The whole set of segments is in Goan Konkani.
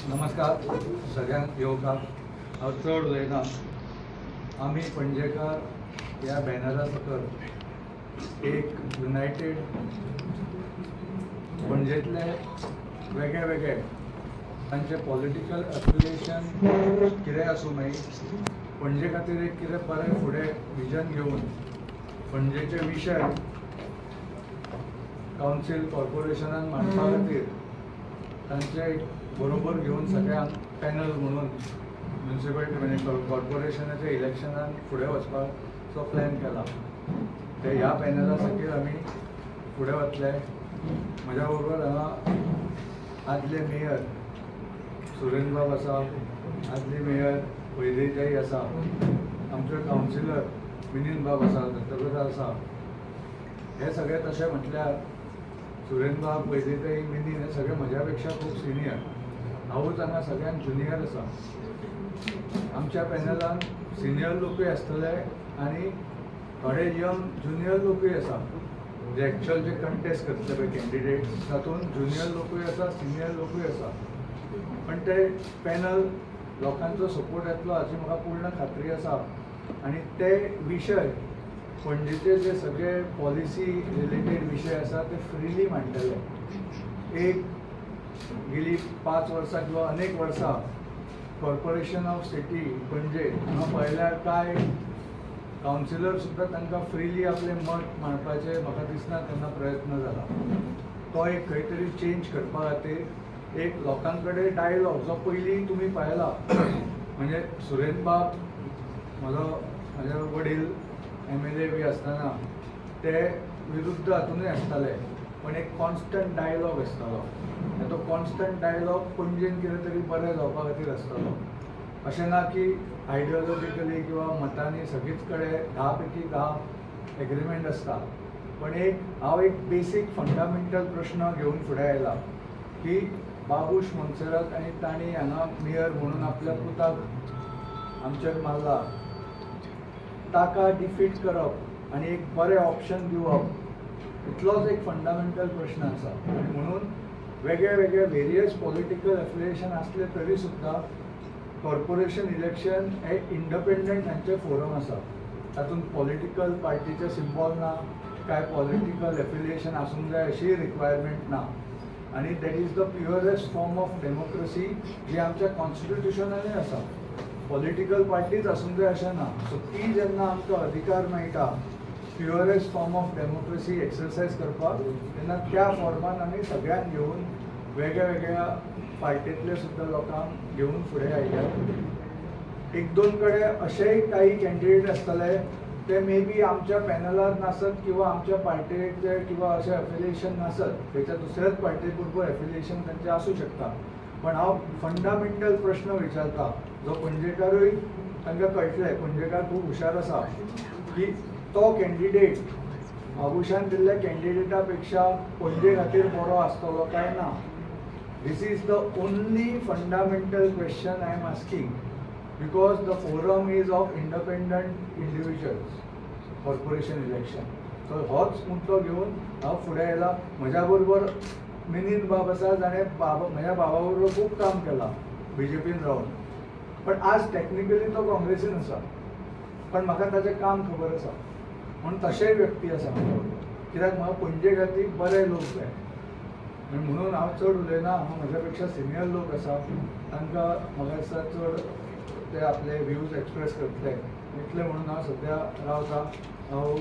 नमस्कार सगळ्यांक येवकार. हांव चड उलयना. आमी पणजेकार ह्या बॅनरा सकयल एक युनायटेड पणजेंतले वेगळे वेगळे तांचे पॉलिटिकल एफिलिएशन कितेंय आसूं मागीर पणजे खातीर एक कितें बरें फुडें विजन घेवन पणजेचे विशय कावन्सील कॉर्पोरेशनान मांडपा खातीर तांचे बरोबर घेवन सगळ्यांक पॅनल म्हणून म्युनिसिपालिटी म्हणजे कॉर्पोरेशनाच्या इलेक्शनान फुडें वचपाचो प्लॅन केला. ते ह्या पॅनला खातीर आमी फुडें वतले. म्हज्या बरोबर हांगा आदले मेयर सुरेंद्रबाब आसा, आदली मेयर वैदेही आसा, आमचे कावन्सिलर मिनीनबाब आसा, दत्तप्रसाद आसा. हे सगळे तशें म्हटल्यार सुरेंद्रबाब, वैदेही, मिनीन हे सगळे म्हज्या पेक्षा खूब सिनियर. हांवूच हांगा सगळ्यांत ज्युनियर आसा. आमच्या पॅनलान सिनियर लोकूय आसतले आनी थोडे यंग ज्युनियर लोकूय आसा, जे एक्चुअल जे कंटेस्ट करतले पळय कॅन्डिडेट तातूंत ज्युनियर लोकूय आसा, सिनियर लोकूय आसा. पण ते पॅनल लोकांचो सपोर्ट येतलो हाची म्हाका पूर्ण खात्री आसा. आनी ते विशय पणजेचे जे सगळे पॉलिसी रिलेटेड विशय आसा ते फ्रिली मांडटले. एक गेली 5 वर्सां किंवा अनेक वर्सां कॉर्पोरेशन ऑफ सिटी पणजे हांगा पळयल्यार कांय कावन्सिलर सुद्दां तांकां फ्रिली आपलें मत मांडपाचें म्हाका दिसना तेन्ना प्रयत्न जाला. तो एक खंय तरी चेंज करपा खातीर एक लोकां कडेन डायलॉग जो पयलीं तुमी पळयला म्हणजे सुरेंद्रबाब म्हजो म्हजे वडील MLA बी आसतना ते विरुद्ध हातूनय आसताले, पण एक कॉन्स्टंट डायलॉग आसतालो. तो कॉन्स्टंट डायलॉग पणजेन कितें तरी बरें जावपा खातीर आसतालो. अशें ना की आयडियोलॉजिकली किंवा मतांनी सगळीच कडेन 10 पैकी 10 एग्रीमेंट आसता. पण एक हांव एक बेसीक फंडामेंटल प्रश्न घेवन फुडें आयला की बाबूश मोन्सेरात आनी तांणी हांगा मेयर म्हणून आपल्या पुताक आमचेर मारला, ताका डिफीट करप आनी एक बरें ऑप्शन दिवप इतलोच एक फंडामेंटल प्रश्न आसा. आनी म्हणून वेगळे वेगळे वेरियस पॉलिटिकल एफिलिएशन आसले तरी सुद्दां कॉर्पोरेशन इलेक्शन हे इंडिपेंडंट हांचें फोरम आसा. तातूंत पॉलिटिकल पार्टीचें सिम्बॉल ना, काय पॉलिटिकल एफिलिएशन आसूंक जाय अशी रिक्वायरमेंट ना. आनी that is the purest form of democracy जी आमच्या कॉन्स्टिट्युशनानूय आसा. पॉलिटिकल पार्टीच आसूंक जाय अशें ना. सो ती जेन्ना आमकां अधिकार मेळटा purest form of democracy exercise करपाक तेन्ना त्या फॉर्मान आमी सगळ्यांक घेवन वेगळ्या वेगळ्या पार्टींतले सुद्दां लोकांक घेवन फुडें आयल्या. एक दोन कडेन अशेय काही कॅन्डिडेट आसतले ते मे बी आमच्या पॅनलार नासत किंवा आमच्या पार्टीचे किंवा अशें एफिलिएशन नासत, तेच्या दुसऱ्याच पार्टी बरोबर एफिलिएशन तांचें आसूं शकता. पण हांव फंडामेंटल प्रश्न विचारता जो पणजेकारूय तांकां कळटलें, पणजेकार खूब हुशार आसा की तो कॅन्डिडेट बाबूशान दिल्ल्या कॅन्डिडेटा पेक्षा पणजे खातीर बरो आसतलो काय ना. This is the only fundamental question I am asking because the forum is of independent individuals corporation election. So होच मुद्दो घेवन हांव फुडें आयला. म्हज्या बरोबर मिनीन बाब आसा जाणें बाबा म्हज्या बाबा बरोबर खूब काम केलां BJPन रावन, पण आज टॅक्निकली तो काँग्रेसीन आसा, पण म्हाका ताचें काम खबर आसा. म्हूण तशेंय व्यक्ती आसा म्हज्या बरोबर, कित्याक म्हाका पणजे खातीर बरे लोक जाय. म्हणून हांव चड उलयना. हांव म्हज्या पेक्षा सिनियर लोक आसा तांकां म्हाका दिसता चड ते आपले व्यूज एक्सप्रेस करतले इतलें म्हणून हांव सद्या रावता. हांव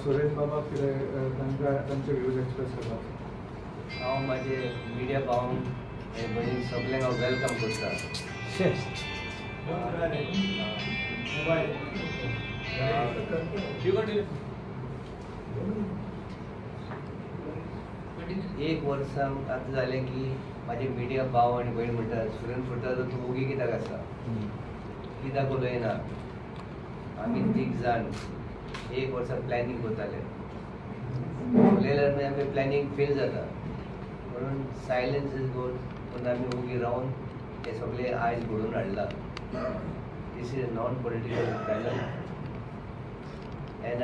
सुरेश बाबाक कितें तांकां तांचे व्यूज एक्सप्रेस करता. हांव म्हाजे मिडिया भावंक आनी भयणीक सगल्यांक हांव welcome करता. एक वर्सा आतां जालें की म्हाजे मिडिया भाव आनी भयण म्हणटा, सुरेंद्र फुर्तादो तूं ओगी कित्याक आसा, कित्याक उलयना. आमी 3 जाण एक वर्सा प्लॅनिंग करताले, उलयल्यार मागीर आमचें प्लॅनिंग फेल जाता, म्हणून सायलन्स is good. म्हणून आमी ओगी रावन हे सगळे आयज घडोवन हाडला. This is a non political panel and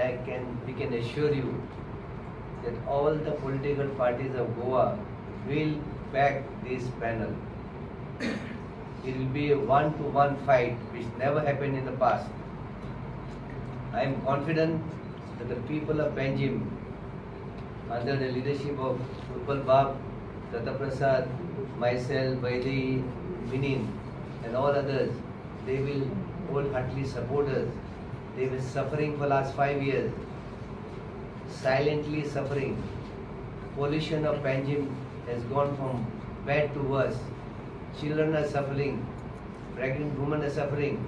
we can assure you that all the political parties of Goa will back this panel. It will be a 1-to-1 fight which never happened in the past. I am confident that the people of Panjim, under the leadership of Utpal Bab, Tata Prasad, myself, Vaidehi, Minin and all others, they will wholeheartedly support us. They were suffering for last 5 years, silently suffering. Pollution of Panjim has gone from bad to worse. Children are suffering, pregnant women are suffering.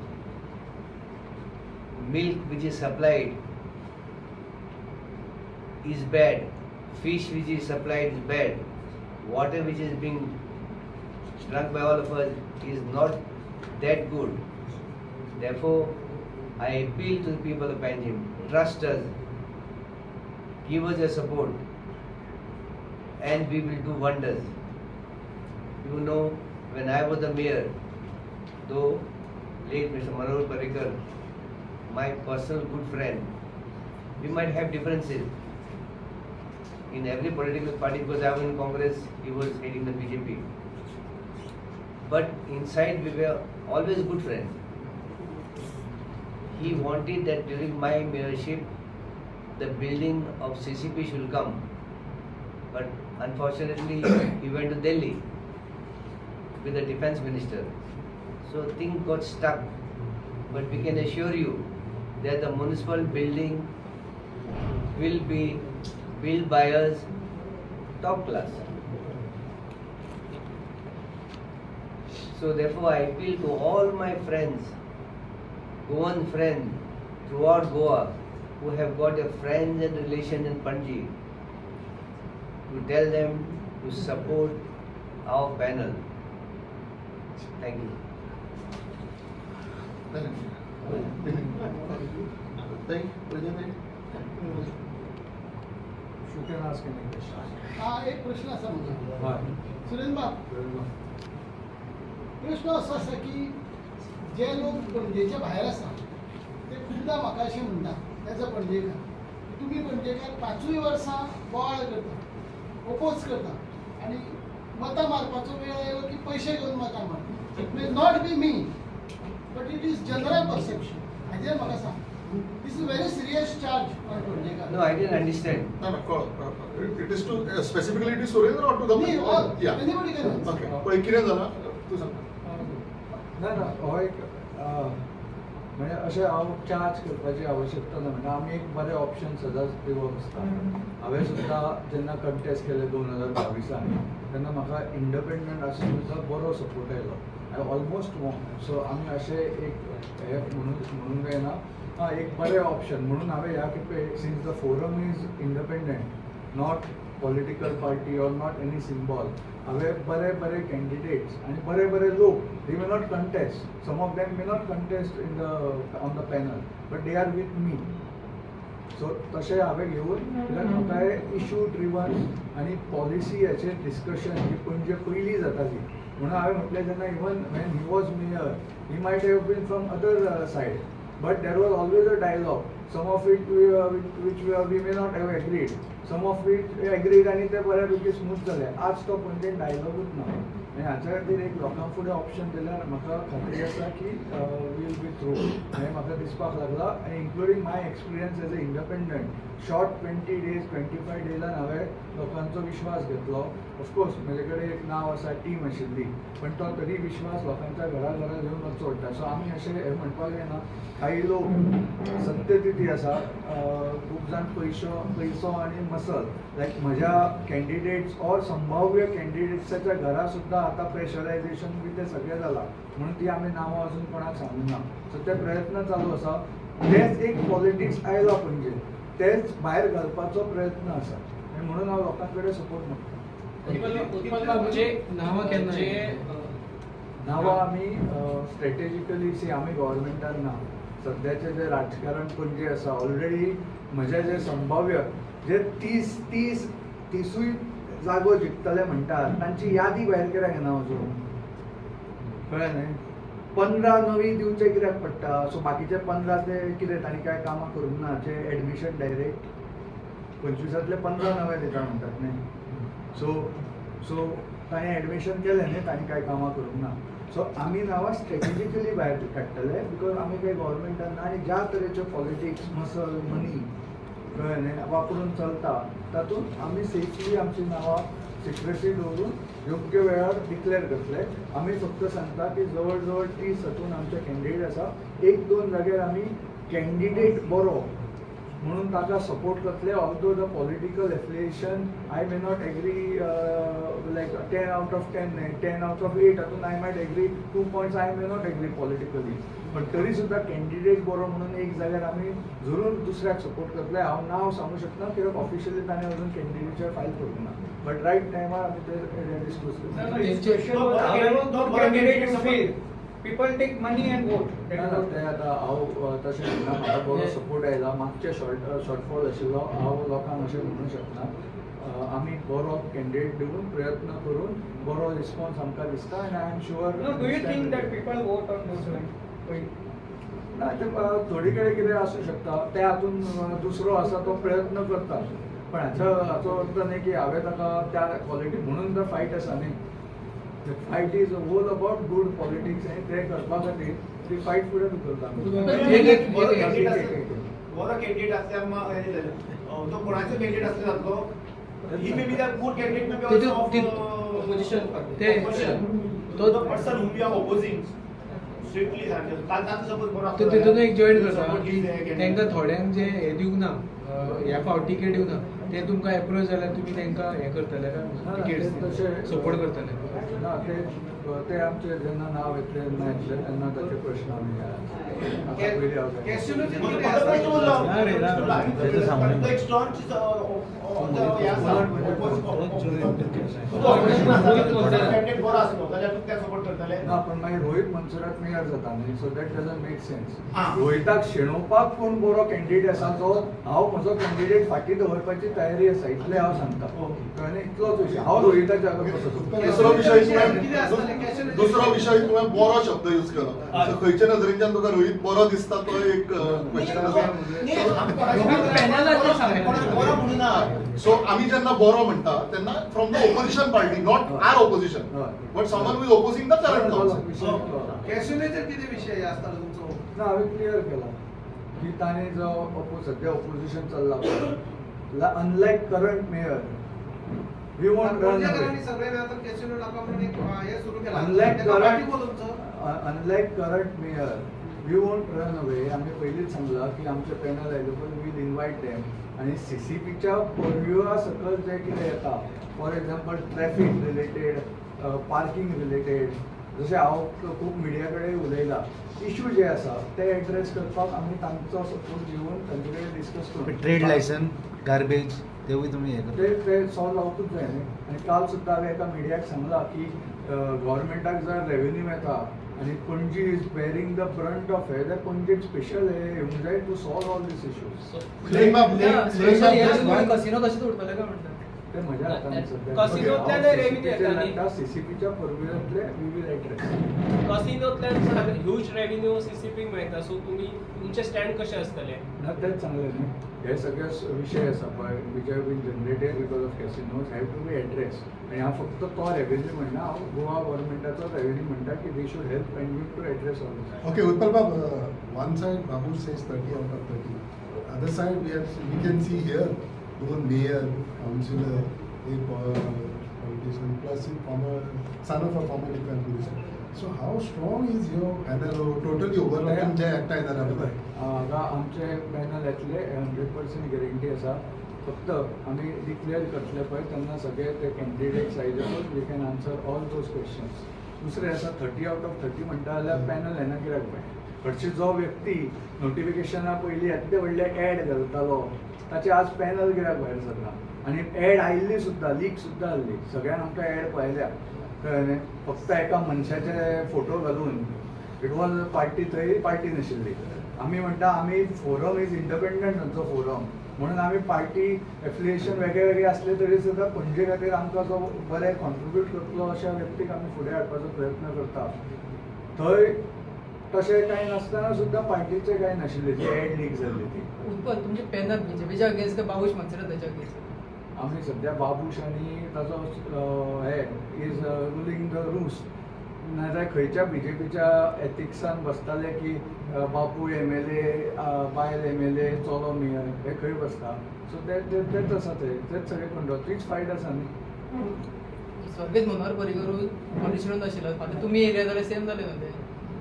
Milk which is supplied is bad, fish which is supplied is bad, water which is being drunk by all of us is not that good. Therefore, I appeal to the people of Panjim, trust us, give us your support, and we will do wonders. You know, when I was the mayor, though late Mr. Manohar Parrikar, my personal good friend, we might have differences in every political party, because I was in Congress, he was heading the BJP. But inside we were always good friends. He wanted that during my mayorship, the building of CCP should come. But unfortunately, he went to Delhi with the defense minister. So things got stuck. But we can assure you that the municipal building will be built by us top class. So therefore I appeal to all my friends, Goan friends throughout Goa, who have got a friends and relation in Panjim, to tell them to support our panel. Thank you. Thank you. You can ask any question. हा एक प्रश्न असा म्हजो सुरेंद्र बाब, प्रश्न असो आसा की जे लोक पणजेच्या भायर आसा ते खुबदां म्हाका अशें म्हणटा एज अ पणजेकार, तुमी पणजेकार 5 वर्सां बोवाळ करता, ओपोज करता आनी मतां मारपाचो वेळ आयलो की पयशे घेवन मतां मारता. It may not be me but it is general perception. हाजेर म्हाका सांग, this is very serious charge on Panjekar. No, I didn't understand. No, no, it is to specifically to Surendra or to the me, all, yeah. Anybody can answer. Okay. पण कितें जाला तूं सांग. ना ना, हो एक म्हणजे अशें हांव चार्ज करपाची आवश्यकता ना. म्हणजे आमी एक बरें ऑप्शन सदांच दिवप आसता. हांवें सुद्दां जेन्ना कंटेस्ट केलें 2022 तेन्ना म्हाका इंडिपेंडंट आसून सुद्दां बरो सपोर्ट आयलो. I almost won. सो आमी अशें एक हें म्हणूंक जायना, एक बरें ऑप्शन म्हणून हांवें ह्या खेपे, since the forum is independent, not political party or not any symbol, हांवें बरे बरे कॅन्डिडेट्स आनी बरे बरे लोक, they may not contest, some of them may not contest in the on the panel, but they are with me. So तशें हांवें घेवन, कित्याक म्हाका इशू ड्रिवन आनी पॉलिसी हाचेर डिस्कशन ही पणजे पयलीं जाताली. म्हणून हांवें म्हटलें जेन्ना even when he was mayor, he might have been from other side, but there was always a dialogue. Some of it which we may not have agreed, some of it agreed, आनी ते बऱ्यापैकी स्मूथ जाले. आज तो पणजेन डायलॉगूच ना. आनी हाच्या खातीर एक लोकां फुडें ऑप्शन दिल्यार म्हाका खात्री आसा की will be through. आनी म्हाका दिसपाक लागला, आनी including my experience as a independent, short 20 days 25 डेजान हांवें लोकांचो विश्वास घेतलो. ऑफकोर्स म्हजे कडेन एक नांव आसा, टीम आशिल्ली, पण तो तरी विश्वास लोकांच्या घरा घरा घेवन वचचो पडटा. सो आमी अशें हें म्हणपाक जायना, काही लोक सत्यस्थिती आसा, खूब जाण पयसो आनी मसल, लायक म्हज्या कॅन्डिडेट्स ऑर संभाव्य कॅन्डिडेट्साच्या घरा सुद्दां आतां प्रेशरायजेशन बी तें सगळें जालां, म्हणून ती आमी नांवां अजून कोणाक सांगूंक ना. सो ते प्रयत्न चालू आसा. तेच एक पॉलिटिक्स आयला पणजे, तेच भायर घालपाचो प्रयत्न आसा, आनी म्हणून हांव लोकां कडेन सपोर्ट मागता. नांवां आमी स्ट्रेटेजिकली सी, आमी गव्हर्मेंटान ना. सद्याचें जें राजकारण पणजे आसा, ऑलरेडी म्हजे जे संभाव्य जे 30 जागो जिखतले म्हणटात तांची यादी भायर कित्याक येना अजून, कळ्ळें न्हय? 15 नवी दिवचे कित्याक पडटा? सो बाकीचे 15 ते कितें तांणी कांय कामां करूंक ना, जे एडमिशन डायरेक्ट 25 15 नवे दिता म्हणटात न्हय. सो सो ताणें एडमिशन केलें न्हय, तांणी कांय कामां करूंक ना. सो आमी नांवां स्ट्रेटेजिकली भायर काडटले because आमी काही गव्हर्मेंटान ना आनी ज्या तरेचे पॉलिटिक्स मसल मनी कळ्ळें न्ही वापरून चलता तातूंत आमी सेफली आमची नांवां सिक्रेसी दवरून योग्य वेळार डिक्लेअर करतले. आमी फक्त सांगता की जवळ जवळ 30 हातून आमचे कॅन्डिडेट आसा. 1-2 जाग्यार आमी कॅन्डिडेट बरो म्हणून ताका सपोर्ट करतले. Although the political affiliation I may not agree like 10 out of 10 न्हय 10 out of 8 हातून I might agree 2 points I may not agree politically, पण तरी सुद्दां कॅन्डिडेट बरो म्हणून एक जाग्यार आमी जरूर दुसऱ्याक सपोर्ट करतले. हांव नांव सांगू शकना कित्याक ऑफिशियली ताणें अजून कॅन्डिडेचर फायल करूंक ना, बट रायट टायमार आमी ते डिस्क्लोज करतले. People take money and vote. ना ते आतां हांव तशें म्हणना, म्हाका बरो सपोर्ट आयला. मातशें शॉर्टफॉल आशिल्लो हांव लोकांक अशें म्हणूंक शकना. आमी बरो कॅन्डिडेट दिवन प्रयत्न करून बरो रिस्पॉन्स आमकां दिसता आनी I am sure. No, do you think that people vote on those lines? ना ते थोडी कडेन कितें आसूं शकता, त्या हातून दुसरो आसा तो प्रयत्न करता, पण हाचो अर्थ न्ही की हांवें ताका त्या क्वॉलिटी म्हणून तर फायट आसा न्ही. The fight is all about good politics आनी ते करपा खातीर ती फायट फुडें धुकलता. बरो कॅन्डिडेट आसल्यार तो कोणाचो कॅन्डिडेट आसल्यार जातलो, he may be the good candidate may be also of opposition party, the person whom you are opposing strictly सांगता तांचो सपोज बरो आसलो तितून एक जॉईन करता तांकां थोड्यांक जे हे दिवंक ना ह्या फावट टिकेट दिवंक ना ते तुमकां एप्रोच जाल्यार तुमी तांकां हें करतले काय टिकेट सपोर्ट करतले? ना ते ते आमचे जेन्ना नांव येतलें तेन्ना येतलें तेन्ना ताचे प्रश्न आमी ना. पण मागीर रोहीत मनसुरात मेयर जाता न्ही, so that doesn't make sense. रोहिताक शेणोवपाक कोण बरो कॅन्डिडेट आसा जो हांव म्हजो कॅन्डिडेट फाटीं दवरपाची तयारी आसा इतलें हांव सांगता. कळ्ळें? इतलोच विशय. हांव रोहिताच्या दुसरो विशय तुवें बरो शब्द यूज केलो, खंयच्या नजरेंतल्यान तुका रोहित बरो दिसता तो एक क्वेश्चन आसा. सो आमी जेन्ना बरो म्हणटा तेन्ना from the opposition party, not our opposition, but someone who is opposing the current council. कॅसिनोचेर कितें विशय आसतालो तुमचो? ना, हांवें क्लियर केला की ताणें जो सद्या ऑपोजिशन चल्ला unlike current mayor we won't run away. Unlike current mayor, we won't run away. आम्ही पहिलीच सांगला की आमचे पॅनल आयले पळय, वील इन्वायट देम. आनी सीसीपीच्या पर्व्युआ सकयल जे कितें येता, for example traffic related, parking related, जशें हांव खूब मिडिया कडेन उलयलां, इशू जे आसा ते एड्रेस करपाक आमी तांचो सपोर्ट घेवन तांचे कडेन डिस्कस करून ट्रेड लायसन, गार्बेज तेवूय तुमी हे ते सॉल्व जावपूच जाय न्ही. आनी काल सुद्दां हांवें एका मिडियाक सांगलां की गव्हर्मेंटाक जर रेवेन्यू येता आनी Panaji is bearing the brunt of हे जाल्यार पणजेक स्पेशल हे येवंक जाय to solve all these issues. Casino कशें उरतले काय म्हणटा ते म्हज्या हातान सद्या सीसीपीच्या पर्व्यूतले we will address. कसिनोतल्यान huge revenue सीसीपीक मेळटा, सो तुमी तुमचे स्टँड कशें आसतलें? ना तेच सांगलें न्ही, हे सगळे विशय आसा पळय which have been generated because of casinos have to be address. आनी हांव फक्त तो रेवेन्यू म्हणना, हांव गोवा गव्हर्मेंटाचो रेवेन्यू म्हणटा की they should help Panjim to address all this. Okay Utpal Bab, one side Babush says 30 out of 30, other side we can see here दोन mayor, councillor, a politician plus a former son of a former defense minister. So how strong is your panel? Totally overlapping जे एकठांय जाल्यार हांगा आमचे पॅनल येतले 100% गॅरंटी आसा. फक्त आमी डिक्लेअर करतले पळय तेन्ना सगळे ते कॅन्डिडेट्स आयले पळय, we can answer all those questions. दुसरें आसा 30 out of 30 म्हणटा जाल्यार पॅनल येना कित्याक पळय, हरशीं जो व्यक्ती नोटिफिकेशना पयलीं येद्दे व्हडले एड घालतालो ताचे आज पॅनल कित्याक भायर सरना? आनी एड आयिल्ली सुद्दां, लीक सुद्दां जाल्ली, सगळ्यान आमकां एड पळयल्या, कळ्ळें न्ही? फक्त एका मनशाचे फोटो घालून it was party, थंय पार्टी नाशिल्ली. आमी म्हणटा आमी फोरम is independent आमचो फोरम म्हणून आमी पार्टी एफिलिएशन वेगळे वेगळे आसले तरी सुद्दां पणजे खातीर आमकां जो बरें कॉन्ट्रिब्यूट करतलो अशा व्यक्तीक आमी फुडें हाडपाचो प्रयत्न करता. थंय तशें कांय नासतना सुद्दां पार्टीचें कांय नाशिल्लें, जी एड लीक जाल्ली ती. उत्पल, तुमचे पॅनल बीजेपीच्या अगेन्स्ट काय बाबूश मनसुराताच्या अगेन्स्ट? आमी सद्या बाबूश आनी ताचो हे is ruling the रूस, नाजाल्यार खंयच्या बीजेपीच्या एथिक्सान बसताले की बापूय MLA, बायल MLA, चलो मेयर, हे खंय बसता? सो तेच आसा, तेच सगळे कंट्रोल, तीच फायट आसा न्ही. सर्वेच मनोहर पर्रीकर पॉलिटिशियन आशिल्लो, आतां तुमी येयले जाल्यार सेम जालें न्हू तें,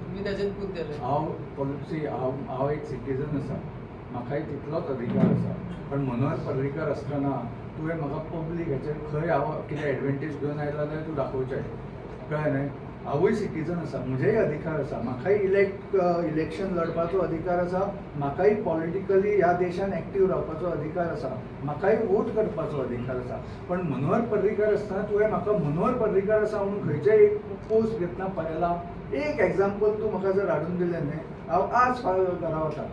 तुमी ताचेर पूत गेले. हांव पॉलिसी, हांव एक सिटीजन आसा, म्हाकाय तितलोच अधिकार आसा. पण मनोहर पर्रीकर आसतना तुवें म्हाका पब्लीक हेचेर खंय हांव कितें एडवांटेज घेवन आयला जाल्यार तूं दाखोवचें, कळ्ळें न्हय? हांवूय सिटीजन आसा, म्हजेय अधिकार आसा, म्हाकाय इलेक्शन लढपाचो अधिकार आसा, म्हाकाय पॉलिटिकली ह्या देशान एक्टीव रावपाचो अधिकार आसा, म्हाकाय वोट करपाचो अधिकार आसा. पण मनोहर पर्रीकर आसतना तुवें म्हाका मनोहर पर्रीकर आसा म्हणून खंयचेय एक पोस्ट घेतना पळयला, एक एग्जाम्पल तूं म्हाका जर हाडून दिलें न्हय, हांव आज घरा वता,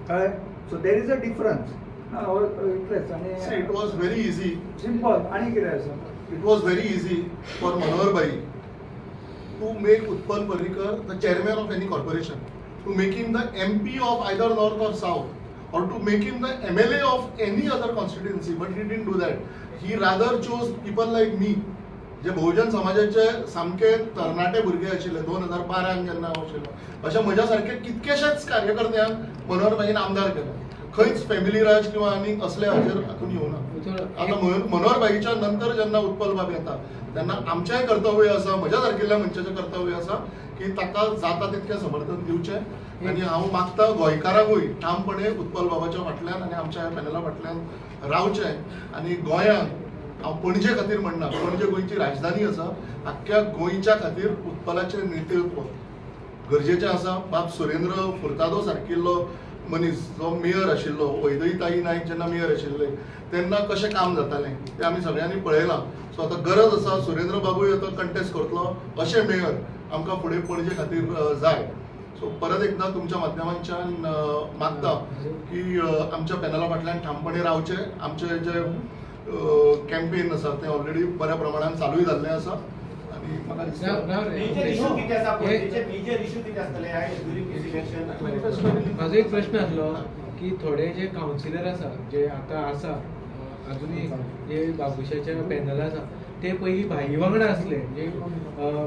कळ्ळें? So there is a difference. इतलेंच. आनी it was very easy, simple. आनी कितें आसा, it was very easy for Manohar bhai to make Utpal Parrikar the chairman of any corporation, to make him the MP of either North or South, or to make him the MLA of any other constituency, but he didn't do that. He rather chose people like me, जे बहुजन समाजाचे सामके तरणाटे भुरगे आशिल्ले 2012 जेन्ना हांव आशिल्लो, अशा म्हज्या सारके कितकेशेच कार्यकर्त्यांक मनोहर भाईन आमदार केलो. खंयच फॅमिली राज किंवा आनीक असले हाजेर हातून येवना. आतां मनोहर भाईच्या नंतर जेन्ना उत्पल बाब येता तेन्ना आमचेंय कर्तव्य आसा, म्हज्या सारकिल्ल्या मनशाचें कर्तव्य आसा की ताका जाता तितकें समर्थन दिवचें. आनी हांव मागता गोंयकारांकूय ठामपणे उत्पल बाबाच्या फाटल्यान आनी आमच्या ह्या पॅनला फाटल्यान रावचें. आनी गोंयांक हांव पणजे खातीर म्हणना, पणजे गोंयची राजधानी आसा, आख्ख्या गोंयच्या खातीर उत्पलाचें नेतृत्व गरजेचें आसा. बाब सुरेंद्र फुर्तादो सारकिल्लो मनीस जो मेयर आशिल्लो, वैदयताई नायक जेन्ना मेयर आशिल्ले तेन्ना कशें काम जातालें तें आमी सगळ्यांनी पळयलां. सो आतां गरज आसा सुरेंद्र बाबूय आतां कंटेस्ट करतलो अशें मेयर आमकां फुडें पणजे खातीर जाय. सो परत एकदां तुमच्या माध्यमांच्यान मागता की आमच्या पॅनला फाटल्यान ठामपणे रावचें. आमचें जे कॅम्पेन आसा तें ऑलरेडी बऱ्या प्रमाणान चालूय जाल्लें आसा. आनी म्हाका दिसता म्हाजो एक प्रश्न आसलो की थोडे जे कावन्सिलर आसा जे आतां आसा अजुनूय जे बाबुशाच्या पॅनल आसा ते पयलीं भाई वांगडा आसले, म्हणजे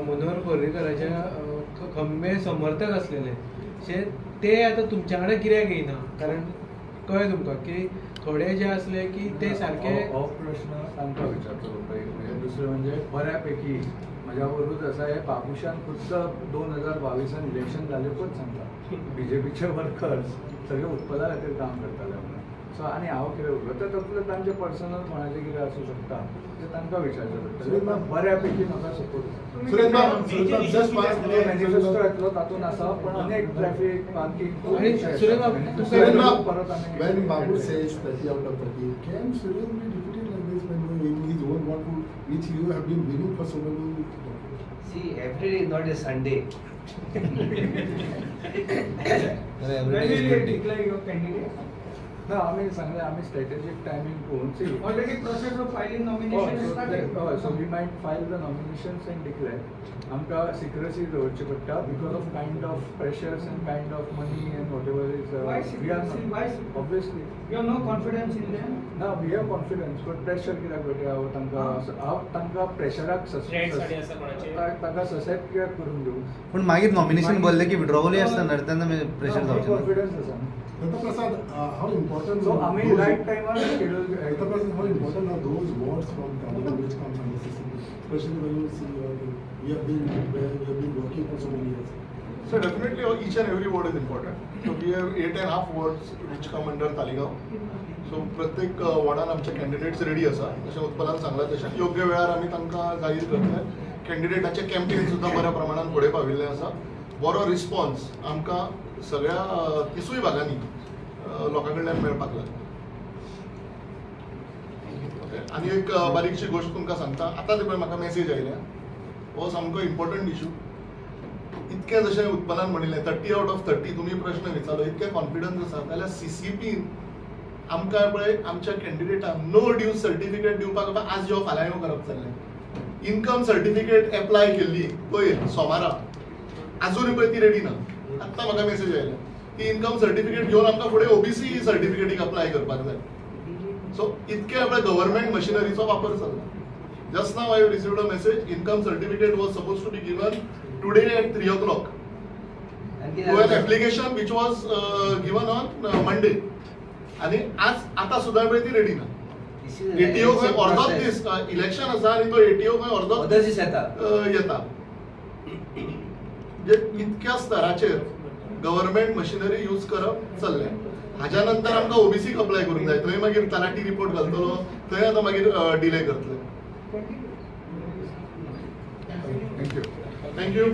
मनोहर पर्रीकराच्या खंबे समर्थक आसलेले, ते आतां तुमच्या वांगडा कित्याक येयना? कारण कळ्ळें तुमकां की थोडे जे आसले की ते सारके. हो प्रश्न तांकां विचारचो पडटा. म्हणजे दुसरें म्हणजे बऱ्यापैकी म्हज्या बरोबरूच आसा हे बाबुशान खुद्द 2022 इलेक्शन जालें पच सांगता बीजेपीचे वर्कर्स सगळे उत्पला खातीर काम करताले म्हणून. सो आनी हांव कितें उरलो तर तसलें तांचें पर्सनल कोणाचें कितें आसूं शकता तें तांकां विचारचें पडटलें. बऱ्यापैकी म्हाका सपोर्ट आसा, मॅनिफेस्टो येतलो तातूंत आसा, पण अनेक ट्रॅफिक पार्किंग परत. When Babu says 30 out of 30, can Suren be defeated like this when in his own ward, which you have been winning for so many decades? See, every day is not a Sunday. Every day is When will you good day. declare your candidate? ना आमी सांगलें, आमी स्ट्रॅटेजीक टायमींग पळोवन. See, Already process of filing nomination is started. हय, so we might file the nominations and declare. आमकां सिक्रेसी दवरची पडटा because of kind of pressures and kind of money and whatever is. Why secrecy? Why? Obviously You have no confidence in them? ना, we have confidence but pressure कित्याक पडटा? हांव तांकां हांव तांकां प्रेशराक तांकां ससेप्ट कित्याक करून दिवं? पूण मागीर नॉमिनेशन भरलें की विड्रॉवलूय आसता न्हय, तेन्ना प्रेशर जावचें. कॉन्फिडन्स आसा. Datta Prasad, how important? So आमी रायट टायमार schedule. Datta Prasad, how important are those wards from Taligaon which comes under CCP, especially when you see we have been working for so many years. So definitely each and every ward is important. So we have 8.5 wards which come under Taligaon. So प्रत्येक वॉर्डान आमचे कॅन्डिडेट्स रेडी आसा, जशें उत्पलान सांगलां तशें योग्य वेळार आमी तांकां जाहीर करतले. कॅन्डिडेटाचें कॅम्पेन सुद्दां बऱ्या प्रमाणान फुडें पाविल्लें आसा. बरो रिस्पॉन्स आमकां सगळ्या तिसूय भागांनी लोकां कडल्यान मेळपाक लागला. ओके, आनी एक बारीकशी गोश्ट तुमकां सांगता. आतां पळय म्हाका मॅसेज आयल्या, हो सामको इम्पॉर्टंट इशू. इतकें जशें उत्पलान म्हणिल्लें 30 out of 30 तुमी प्रश्न विचारलो, इतकें कॉन्फिडन्स आसा जाल्यार CCPन आमकां पळय आमच्या कॅन्डिडेटाक नो ड्यू सर्टिफिकेट दिवपाक आज यो फाल्यां यो करप चल्लें. इनकम सर्टिफिकेट एप्लाय केल्ली पयर सोमारा, आजूनय पळय ती रेडी ना. आत्तां म्हाका मॅसेज आयल्या ती इनकम सर्टिफिकेट घेवन आमकां फुडें OBC सर्टिफिकेटीक अप्लाय करपाक जाय. सो इतकें आपल्या गव्हर्मेंट मशिनरीचो वापर चल्ला. Just now I received a message, income certificate was suppose to be given Today at 3 o'clock to an application which was given on Monday. आनी आज आतां सुद्दां पळय ती रेडी ना. एटीओ खंय अर्दोच दीस इलेक्शन आसा आनी तो एटीओ खंय अर्दोच दीस येता येता. म्हणजे इतक्या स्तराचेर गव्हर्मेंट मशिनरी यूज करप चल्लें. हाज्या नंतर आमकां ओबीसीक अप्लाय करूंक जाय, थंय मागीर तलाठी रिपोर्ट घालतलो, थंय आतां मागीर डिले करतले. Thank you. Thank you.